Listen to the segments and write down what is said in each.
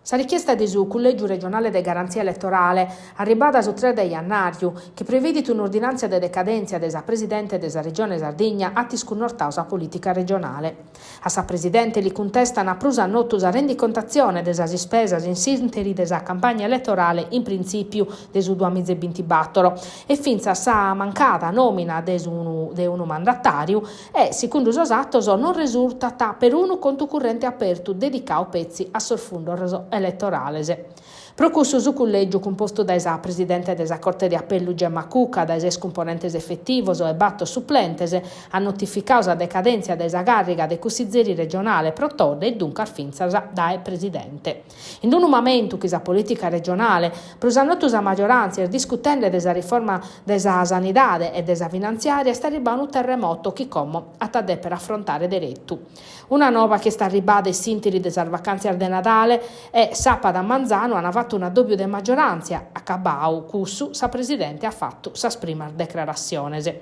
Sa richiesta de su Cullègiu regionale de garantzia eletorale, arribada su tres de jannàriu, chi previdit un'ordinàntzia de decadèntzia de sa presidente de sa Regione Sardigna at iscunnortadu sa polìtica regionale. A sa presidente li cuntestan prus a notu sa rendicontatzione de sas ispesas in s'ìnteri de sa campagna eletorale in printzìpiu de su duamiza e bintibator e fintzas sa mancada nòmina de de unu mandatàriu e, segundu sos atos, non resurtat perunu contu currente apertu dedicadu petzi a sos fundos eletorales. Pro cussu su cullègiu, cumpostu dae sa presidente de sa Corte de Apellu Gemma Cucca, dae ses cumponentes efetivos e bator suplentes, at notificadu sa decadèntzia dae sa càrriga de cussizeri regionale pro Todde e duncas fintzas dae presidente. In unu mamentu chi sa polìtica regionale, prus a notu sa magioràntzia, est discutende de sa riforma de sa sanidade e de sa finantziària, est arribbadu unu terremoto chi como at a dèpere afrontare deretu. Una nova chi est arribbada in s'ìnteri de sas vacàntzias de Nadale e sàpadu a manzanu ant fatu un'addòbiu de magioràntzia, acabadu cussu sa presidente at fatu sas primas decrarassiones.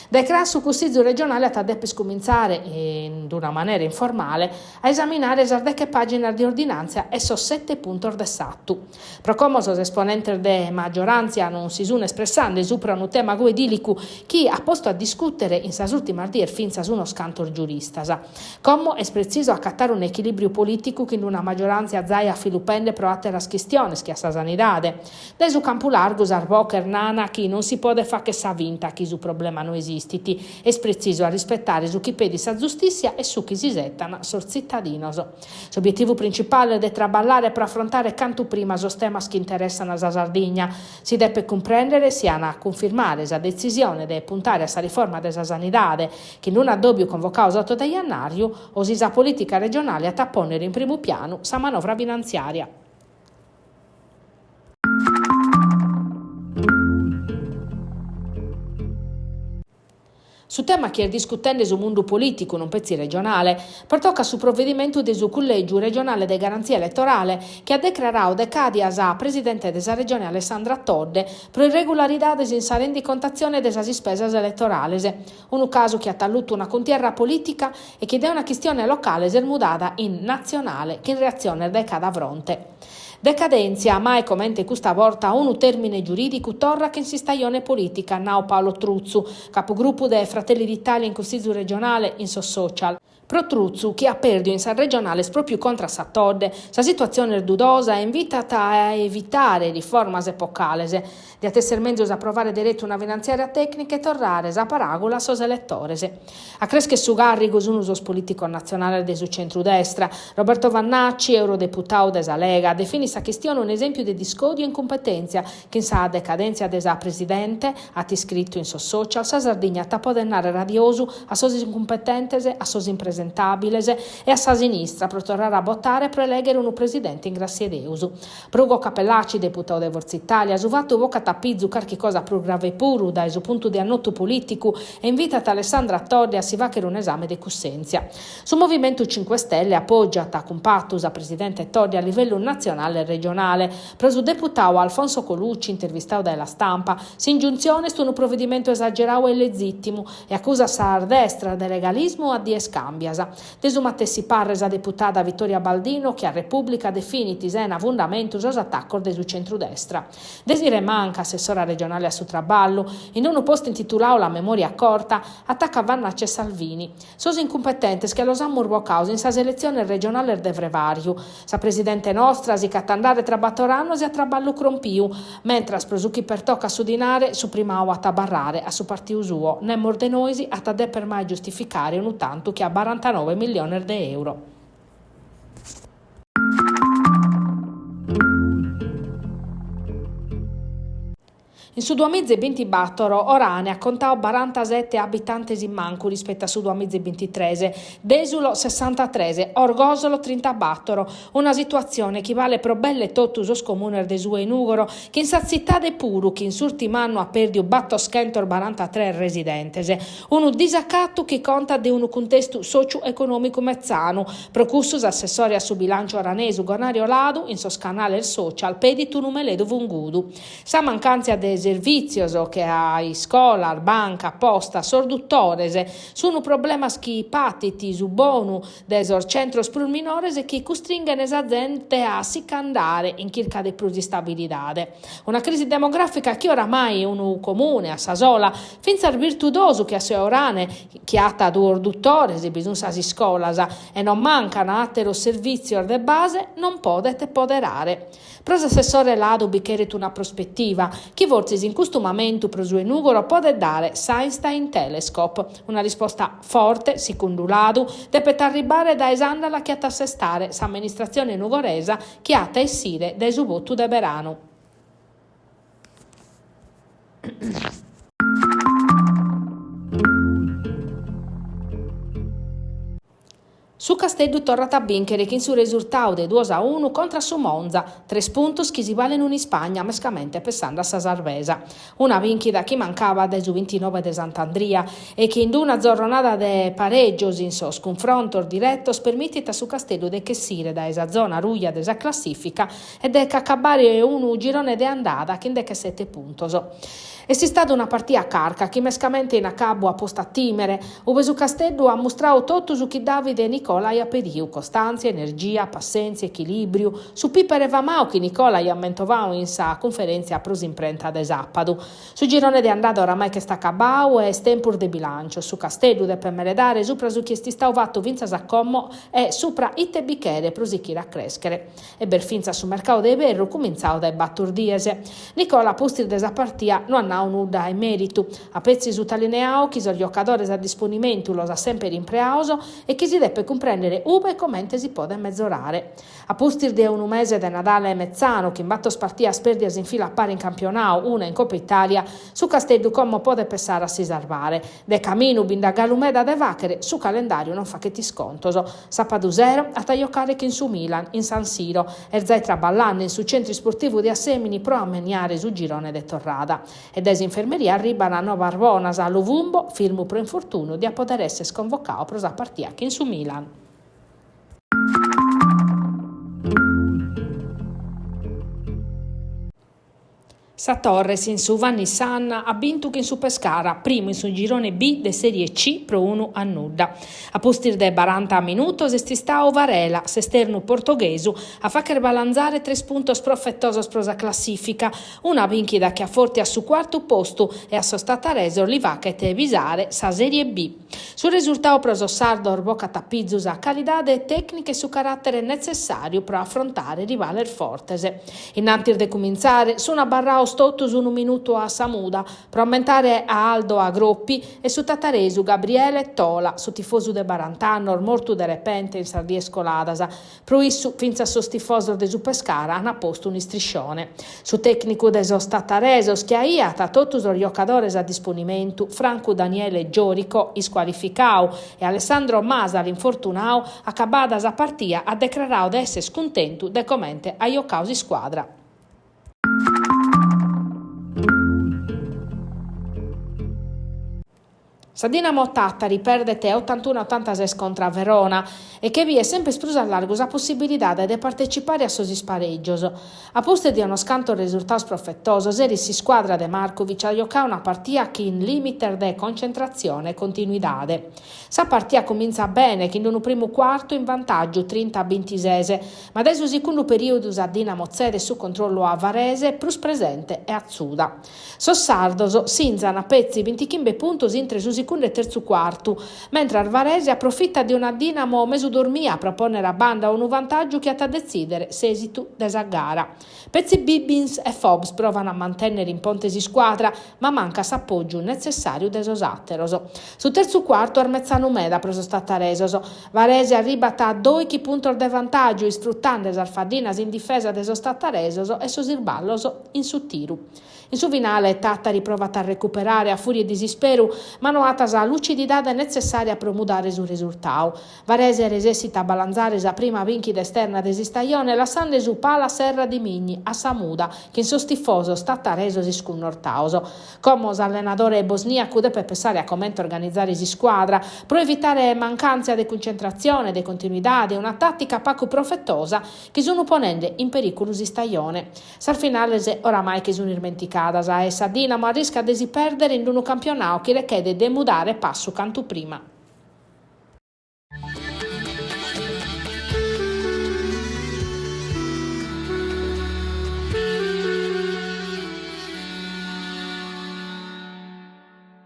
Dae cras su Cussizu regionale at a dèpere cumintzare, in una manera informale, a esaminare sas deche pàginas de ordinàntzia e sos sete puntos de s'atu. Pro como sos esponentes de magioràntzia non si sunt espressende supra unu tema goi dìlicu chi at postu a discùtere in sas ùrtimas dies fintzas unos cantos giuristas. Como est pretzisu acatare un'echilìbriu polìticu chin una magioràntzia zai afilupende pro àteras chistiones che a sa sanidade. Dae su campu largu sas boches nana chi non si podet fàcher sa finta chi su problema no esistit. Est pretzisu a rispetare su chi pedit sa zustìssia e su chi s'isetan sos tzitadinos. S'obietivu principale est de traballare pro afrontare cantu prima sos temas chi interessant sa Sardigna. Si depet cumprèndere si an a cunfirmare sa detzisione de puntare a sa riforma de sa sanidade, chin un'addòbiu convocadu s'oto de jannàriu, o si sa polìtica regionale at a pònnere in primu pianu sa manovra finantziària. Su tema chi est discutende su mundu polìticu, non petzi regionale, pertocat su provedimentu de su Cullègiu regionale de garantzia eletorale chi at decraradu decàdia sa presidente de sa Regione Alessandra Todde pro irregularidades in sa rendicontatzione de sas ispesas eletorales. Unu casu chi at allutu una cuntierra polìtica e chi dae una chistione locale s'est mudada in natzionale chin reatziones dae cada fronte. Decadèntzia, mai comente custa borta unu tèrmine giurìdicu torrat chin s'istajone polìtica, at nau Paolo Truzzu, capugrupu de Fratelli d'Italia in Cussizu regionale, in sos social. Pro Truzzu, chi at pèrdiu in sas regionales pròpiu contra a sa Todde, sa situatzione est dudosa e invitat a evitare riformas epocales. Diat èssere menzus aprovare deretu una finantziària tècnica e torrare sa paràgula a sos eletores. A crèschere su càrrigu sunt sos polìticos natzionales de su centru-destra. Roberto Vannacci, eurodeputadu de sa Lega, definit sa chistione un'esèmpiu de discòdiu e incumpetèntzia, chin sa decadèntzia de sa presidente, at iscritu in sos social, sa Sardigna at a pòdere nàrrere adiosu a sos incumpetentes, a sos impresentàbiles e a sa sinistra pro torrare a botare pro elèghere unu presidente in gràssia 'e Deus. Pro Ugo Cappellacci, deputadu de Forza Italia, su fatu bocat a pizu carchi cosa prus grave puru dae su puntu de annotu polìticu e invitat Alessandra Todde a si fàghere un'esame de cussèntzia. Su Movimentu Cinque Stelle apògiat cumpatu sa presidente Todde a livellu natzionale e regionale. Pro su deputadu Alfonso Colucci, intervistadu dae La Stampa, s'ingiuntzione est unu provedimentu esageradu e illezìtimu e acusat sas destras de legalismu a dies càmbias. De su matessi parre sa deputada Vittoria Baldino chi a Repubblica definit sena fundamentu sos atacos de su centrudestra. Desirée Manca, assessora regionale a su traballu, in unu post intituladu La memoria corta, atacat Vannacci e Salvini. Sos incumpetentes che los amus bocados in sas eletziones regionales de frevàriu. Sa presidente nostra si ch'at andare tra bator annos e a traballu crompiu, mentras pro su chi pertocat su dinare su primau at a abarrare a su partiu suo, nemos de nois at a deper mai giustificare unu tantu che a barantanoe milliones de euro. In su duamiza e bintibator Orane at contadu barantasete abitantes in mancu rispetu a su duamiza e bintitres, Desulo sessantatres, Orgosolo trintabator, una situatzione chi balet pro belle totu sos comunes de su 'e Nùgoro, chin sa tzitade puru chi in s'ùrtimu annu at pèrdiu battoschentosbarantatres residentes. Unu disacatu chi contat de unu cuntestu sòciu-econòmicu metzanu. Pro cussu s'assessore a su bilànciu oranesu Gonario Ladu in sos canales social pedit unu meledu fungudu. Sa mancàntzia de. de servìtzios che a iscolas, banca, posta, sos dutores, sunt problemas chi patint su bonu de sos centros prus minores e chi custringhent sa zente a si ch'andare in chirca de prus istabilidade. Una crisi demografica chi oramai unu comune a sa sola, fintzas virtudosu che a su 'e Orane, chi at duos dutores, bi sunt sas iscolas e non mancan àteros servìtzios de base, non podet poderare. Pro s'assessore Ladu bi cheret una prospetiva, chi fortzis in custu mamentu pro su 'e Nùgoro podet dare s'Einstein Telescope. Una risposta forte, sicundu Ladu, depet arribbare dae s'àndala chi at a sestare s'amministratzione nugoresa chi at a essire dae su votu de beranu. Su Casteddu torrat a bìnchere chin su resurtadu de duos a unu contra su Monza, tres puntos chi si balen un'Ispagna, mescamente pessande a sa sarvesa. Una bìnchida chi mancabat dae su bintinoe de Sant'Andria e chi in una zorronada de parègios in sos cunfrontos diretos permitit a su Casteddu de chessire dae sa zona ruja de sa classìfica e de ch'acabbare unu girone de andada chin dechesete puntos. Est istada una partia carca chi mescamente in acabu at postu a tìmere, ube su Casteddu at mustradu totu su chi Davide Nicola aiat pediu, costàntzia, energia, passèntzia, echilìbriu, su pìpere famadu chi Nicola aiat mentovadu in sa cunferèntzia pro s'imprenta de sàpadu. Su girone de andada oramai ch'est acabadu e est tempus de bilàncios, su Casteddu depet meledare supra su chi est istadu fatu fintzas a como e supra ite bi cheret pro sichire a crèschere. E b'est fintzas su mercadu de iberru cumintzadu dae bator dies. Nicola a pustis de sa partia no at nadu nudda in meritu, at petzi sutalineadu chi sos giocadores a disponimentu los at semper impreados e chi si depet cumprèndere ube e comente si podet mezorare. A pustis de unu mese de Nadale metzanu, chin bator partias pèrdias in fila a pare in campionadu, una in Copa Italia, su Casteddu como podet pessare a si sarvare. De caminu bi nd'at galu meda de fàghere, su calendàriu non faghet iscontos. Sàpadu sero at a jocare chin su Milan in San Siro. Est zai traballande in su centru isportivu de Assemini pro ammeniare su girone de torrada. E dae s'infermeria arribant novas bonas, Luvumbo, firmu pro infortunu, diat poder esser convocadu pro sa partia chin su Milan. Sa Torres in su Vanni Sanna at bintu chin su Pescara, primu in su girone B de Serie C pro unu a nudda. A pustis de baranta minutos est istadu Varela, s'esternu portoghesu, a fagher balanzare tres puntos profetosos pro sa classìfica, una bìnchida chi afortiat su cuartu postu e a sos tataresos li faghet bisare sa Serie B. Su resurtadu pro sos sardos bocat a pizu sa calidade tècnica e su caràtere netzessàriu pro afrontare rivales fortes. In antis de cumintzare, sunt abarrados totus unu minutu a sa muda pro ammentare a Aldo Agroppi e su tataresu Gabriele Tola, su tifosu de barant'annos mortu de repente in sas dies coladas. Pro issu, fintzas sos tifosos de su Pescara ant postu un'istriscione. Su tècnicu de sos tataresos, chi aiat totu sos giocadores a disponimentu, francu Daniele Giorico, iscualificadu, e Alessandro Masala, infortunadu, acabada sa partia at decraradu de èssere cuntentu de comente at giocadu s'iscuadra. Sa Dinamo Tàtari perdet otantunu a otantases contra Verona e che biet semper prus a largu sa possibilidade de partecipare a sos isparègios. A pustis de unos cantos resurtados profetosos, eris s'iscuadra de Markovic at giocadu una partia chin lìmites de concentratzione e continuidade. Sa partia cumintzat bene chin unu primu cuartu in vantàgiu trinta a bintises, ma dae su segundu perìodu sa Dinamo tzedet su controllu a Varese prus presente e atzuda. Sos sardos sinzan petzi bintichimbe puntos intre su segundu e tertzu cuartu, mentras Varese aprofitat de una Dinamo mesu dormia pro pònnere a banda unu vantàgiu chi at a detzìdere s'èsitu de sa gara. Petzi Bibbins e Fobbs provan a mantènnere in ponte s'iscuadra, ma mancat s'apògiu netzessàriu de sos àteros. Su tertzu cuartu est metzanu meda pro sos tataresos. Varese arribat a dòichi puntos de vantàgiu isfrutende sas faddinas in difesa de sos tataresos e sos isballos in su tiru. In su finale Tàtari provat a recuperare a fùria 'e disisperu, ma no at. at sa lucididade netzessària pro mudare su resurtadu. Varese resessit a balanzare sa prima bìnchida esterna de s'istajone lassende su Pala Serradimigni a sa muda chin sos tifosos tataresos iscunnortados. Como s'allenadore bosnìacu depet pessare a comente organizare s'iscuadra pro evitare mancàntzia de cuncentratzione, de continuidade e una tàtica pagu profetosa chi sunt ponende in perìculu s'istajone. Sas finales oramai che sunt ismenticadas e sa Dinamo arriscat de si pèrdere in unu campionadu chi rechedet de mudare passu cantu prima.